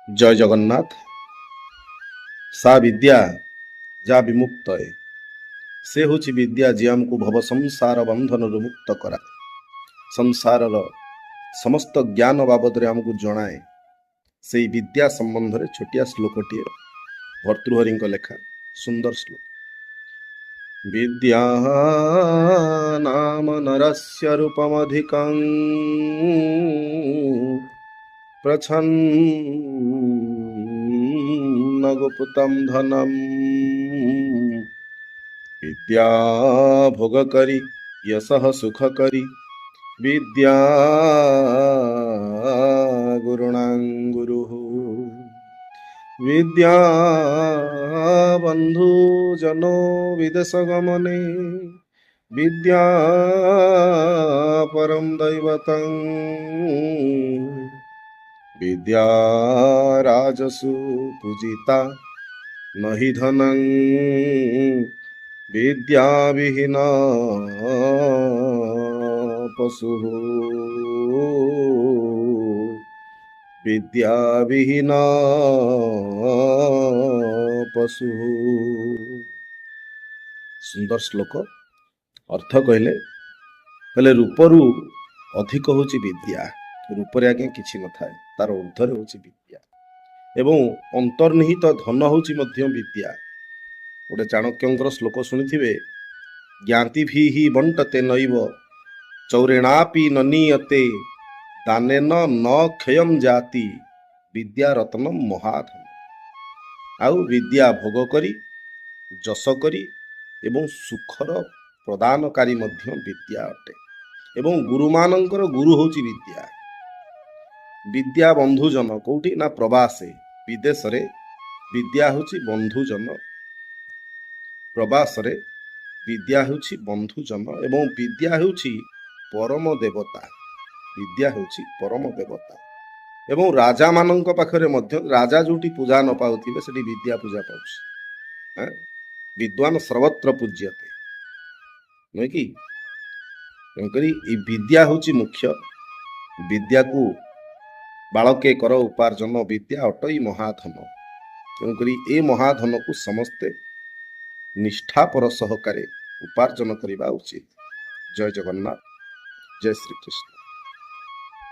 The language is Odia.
ଜୟ ଜଗନ୍ନାଥ। ସା ବିଦ୍ୟା ଯା ବିମୁକ୍ତୟେ। ସେ ହେଉଛି ବିଦ୍ୟା, ଯିଏ ଆମକୁ ଭବ ସଂସାର ବନ୍ଧନରୁ ମୁକ୍ତ କରାଏ, ସଂସାରର ସମସ୍ତ ଜ୍ଞାନ ବାବଦରେ ଆମକୁ ଜଣାଏ। ସେଇ ବିଦ୍ୟା ସମ୍ବନ୍ଧରେ ଛୋଟିଆ ଶ୍ଲୋକଟିଏ, ଭର୍ତ୍ତୃହରିଙ୍କ ଲେଖା ସୁନ୍ଦର ଶ୍ଲୋକ। ବିଦ୍ୟା ନାମ ନରସ୍ୟ ରୂପମଧିକଂ ପ୍ରଚ୍ଛନ୍ନ ଗୁପ୍ତಂ ଧନମ୍। ବିଦ୍ୟା ଭୋଗ କରି ଯଶଃ ସୁଖ କରି, ବିଦ୍ୟା ଗୁରୁଣାଂ ଗୁରୁଃ। ବିଦ୍ୟା ବନ୍ଧୁ ଜନୋ ବିଦେଶ ଗମନେ, ବିଦ୍ୟା ପରମ ଦୈବତଂ। ବିଦ୍ୟା ରାଜସୁ ପୂଜିତା ନହି ଧନଂ, ବିଦ୍ୟା ବିହୀନ ପଶୁ। ବିଦ୍ୟା ବିହୀନ ପଶୁ। ସୁନ୍ଦର ଶ୍ଲୋକ। ଅର୍ଥ କହିଲେ, ରୂପରୁ ଅଧିକ ହେଉଛି ବିଦ୍ୟା। ରୂପରେ ଆଜ୍ଞା କିଛି ନଥାଏ, ତାର ଉର୍ଦ୍ଧ୍ୱରେ ହେଉଛି ବିଦ୍ୟା ଏବଂ ଅନ୍ତର୍ନିହିତ ଧନ ହେଉଛି ମଧ୍ୟ ବିଦ୍ୟା। ଗୋଟେ ଚାଣକ୍ୟଙ୍କର ଶ୍ଲୋକ ଶୁଣିଥିବେ, ଜ୍ଞାତିଭିଃ ବଣ୍ଟତେ ନୈବ ଚୌରେଣାପି ନ ନୀୟତେ, ଦାନେନ ନ କ୍ଷୟಂ ଯାତି ବିଦ୍ୟା ରତ୍ନ ମହାଧନ। ଆଉ ବିଦ୍ୟା ଭୋଗ କରି, ଯଶ କରି ଏବଂ ସୁଖର ପ୍ରଦାନକାରୀ ମଧ୍ୟ ବିଦ୍ୟା ଅଟେ ଏବଂ ଗୁରୁମାନଙ୍କର ଗୁରୁ ହେଉଛି ବିଦ୍ୟା। ବିଦ୍ୟା ବନ୍ଧୁଜନ କୋଉଠି ନା ପ୍ରବାସେ, ବିଦେଶରେ ବିଦ୍ୟା ହେଉଛି ବନ୍ଧୁଜନ। ପ୍ରବାସରେ ବିଦ୍ୟା ହେଉଛି ବନ୍ଧୁଜନ ଏବଂ ବିଦ୍ୟା ହେଉଛି ପରମ ଦେବତା। ବିଦ୍ୟା ହେଉଛି ପରମ ଦେବତା ଏବଂ ରାଜାମାନଙ୍କ ପାଖରେ ମଧ୍ୟ, ରାଜା ଯୋଉଠି ପୂଜା ନ ପାଉଥିବେ, ସେଠି ବିଦ୍ୟା ପୂଜା ପାଉଛି। ଆଁ? ବିଦ୍ୱାନ ସର୍ବତ୍ର ପୂଜ୍ୟତେ, ନୁହେଁ କି? ତେଣୁକରି ଏଇ ବିଦ୍ୟା ହେଉଛି ମୁଖ୍ୟ। ବିଦ୍ୟାକୁ ବାଳକେ କର ଉପାର୍ଜନ, ବିଦ୍ୟା ଅଟଇ ମହାଧନ। ତେଣୁକରି ଏ ମହାଧନକୁ ସମସ୍ତେ ନିଷ୍ଠାପର ସହକାରେ ଉପାର୍ଜନ କରିବା ଉଚିତ। ଜୟ ଜଗନ୍ନାଥ, ଜୟ ଶ୍ରୀକୃଷ୍ଣ।